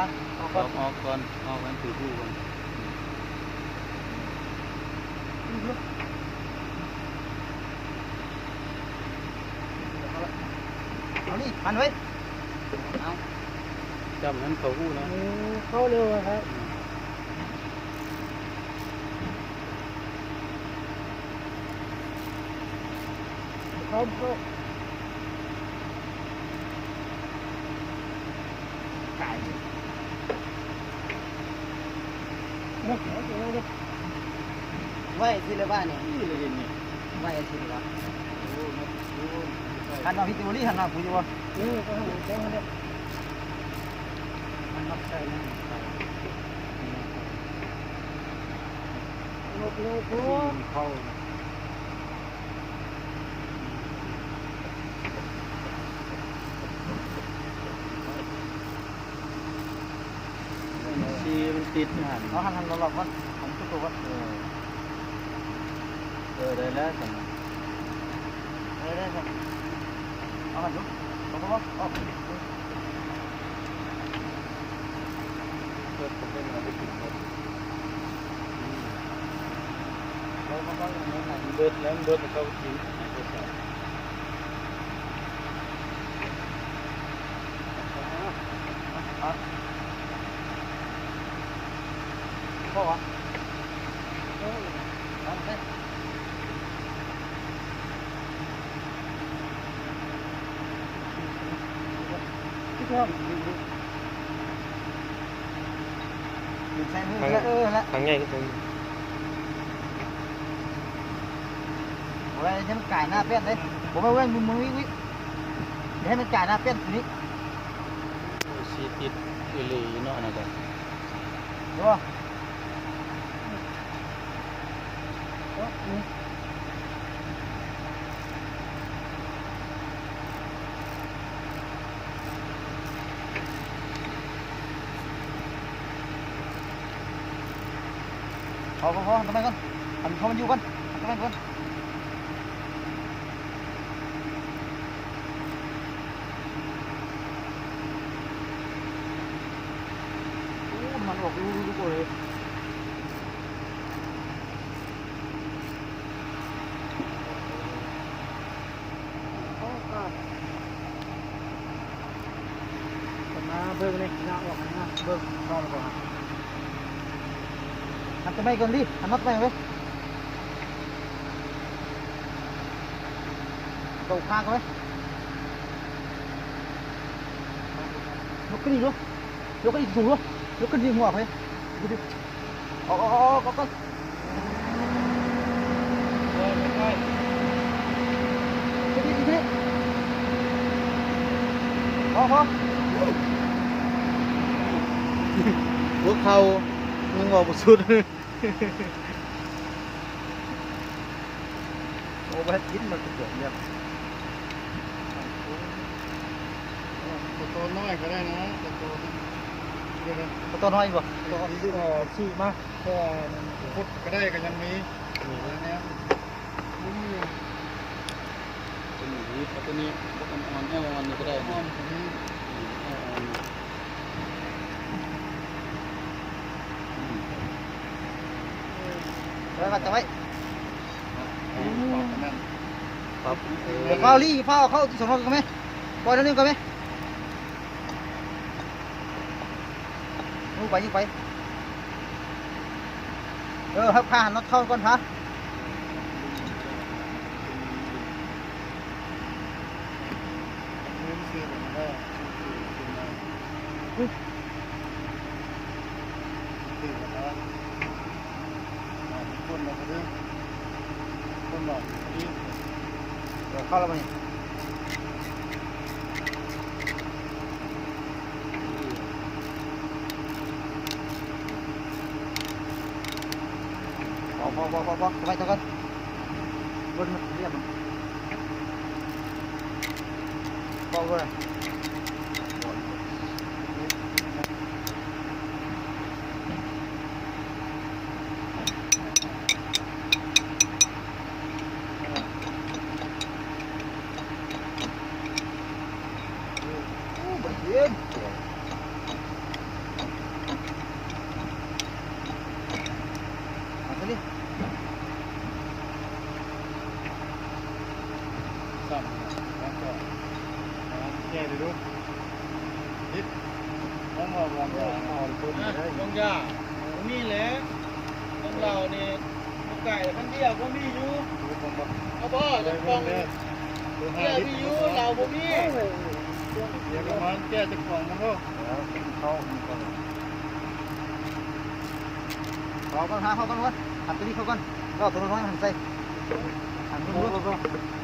ອອກ ອອກກ່ອນ ອອກໃຫ້ມັນຖືກຮູກ່ອນ. ເອົານີ້ ຫັນໄວ້ ເອົາ ຈຳໃຫ້ມັນເຂົ້າຮູນະ. ເອີ ເຂົ້າເລີຍວ່າຊັ້ນ. ເຂົ້າ ເຂົ້າ ກາຍ ໄວ້ຊິລະບາດນີ້ ນີ້ລະເຫັນນີ້ ໄວ້ຊິລະບາດ. ໂອ້ ຄັນວ່າພິດຕິວາລີຫັ້ນນະ ຜູ້ຢູ່ບໍ່? ເອີ ກໍໃຫ້ເຈົ້າຫັ້ນແຫຼະ ມັນມັກໃສ່ນັ້ນ ນົກເລີຍໂພດ ເຂົ້າ. ຊີມັນຕິດຢູ່ຫັ້ນ ເອົາຫັ້ນ ຫັ້ນລອບໆກ່ອນ ຫັ້ນຈຸດໂຕກ່ອນ. ເອີ ເອີ ໄດ້ແລ້ວຊັ້ນນະ ໄດ້ ໄດ້ຊັ້ນ ເອົາຫັ້ນຢູ່ ເອົາບໍ່ ເອົາ ເອີ ເພິ່ນເອົາໄປກິນເບິດ ເບິດແລ້ວ ເບິດແລ້ວເຂົາກິນ ໃຫ້ເຂົາໃສ່. ພໍວະ ໃສ່ມື ເອີ ຫັ້ນແຫຼະ ທາງໃຫຍ່ຄື ບໍ່ໄດ້ ຢ່າໃຫ້ມັນກາຍໜ້າແປ້ນເດ້ ບໍ່ແມ່ນເວີ້ຍ ມຶງ ມຶງ ວິກ ວິກ ຢ່າໃຫ້ມັນກາຍໜ້າແປ້ນໂຕນີ້. ໂອ້ຍ ຊີຕິດອີ່ຫຼີເນາະ ອັນນັ້ນກະ ເນາະ. ພໍ ພໍ ພໍ ທຳໄມກ່ອນ ໃຫ້ມັນຢູ່ກ່ອນ ທຳໄມກ່ອນ. ໂອ້ ນ້ຳມັນອອກ ລຸກໆ ເລີຍ. ມາເບິ່ງນີ້ ຍາກອອກມາເບິ່ງ ເຂົ້າແລ້ວບໍ່? ອັນຕະໄມກ່ອນດິ ອັນນັດໄວ້ເວີຍ. ເອົາຂາກ່ອນເວີຍ. ຍົກຂຶ້ນອີກດູ ຍົກຂຶ້ນອີກສູງດູ ຍົກຂຶ້ນທີ່ຫົວເວີຍ. ອອກ ອອກ ອອກ ອອກ ອອກກ່ອນ. ເອີ ຄ່ອຍໆ ພໍ ພໍ ຫົວເຂົ່າຍັງເວົ້າບໍ່ສຸດ. ໂອ້ ບໍ່ເຮັດກິນມັນກະເດືອດ. ໂຕໂຕນ້ອຍກະໄດ້ນະ ໂຕໂຕ ໂຕໂຕນ້ອຍບໍ່? ໂຕ ຊື້ມາ ແຕ່ ກະໄດ້ກະຍັງມີ ອືມ ແນວ ໂຕນີ້ ໂຕນີ້ ໂຕອ່ອນໆ ແອວອ່ອນນີ້ກະໄດ້ ອ່ອນກະມີ ອືມ ແອວອ່ອນ. ເອີ ມັດເອົາໄວ້ ປັບ ເອີ ຟ້າວລີ້ ຟ້າວເອົາເຂົ້າທີ່ສອງນອກກ່ອນແມ ປ່ອຍໜ້ອຍໜຶ່ງກ່ອນແມ ຍູ້ໄປ ຍູ້ໄປ ເອີ ໃຫ້ພານັດເຂົ້າກ່ອນພາ. ຄົນລະ ເຂົ້າລະບໍ່ນີ້? ພໍ ພໍ ພໍ ພໍ ໄວ້ເທົ່າກັນ ເບິ່ງມັນລຽບມັນ ພໍບໍ່ລະ? ໂອ້ ບໍ່ໄດ້ກິນ. ແກ້ໄດ້ດູ ຜິດ ເຮົາເວົ້າວາງຢາ ເອົາຕົ້ນໄດ້ ວາງຢາ ບໍ່ມີແຫຼະ ຂອງເຮົານີ້ ບໍ່ໄກ ຄັນເບຍກໍມີຢູ່ ເອົາບໍ່ ຈັກປ່ອງ ເບຍມີຢູ່ ເຫຼົ້າບໍ່ມີ ເບຍປະມານ ແກ້ຈັກປ່ອງມັນເນາະ ເຂົ້າ ເຂົ້າກ່ອນ ຫາເຂົ້າກ່ອນ ອັນໂຕນີ້ເຂົ້າກ່ອນ ເອົາໂຕນ້ອຍຫັ້ນໃສ່ ອັນ ເຂົ້າກ່ອນ.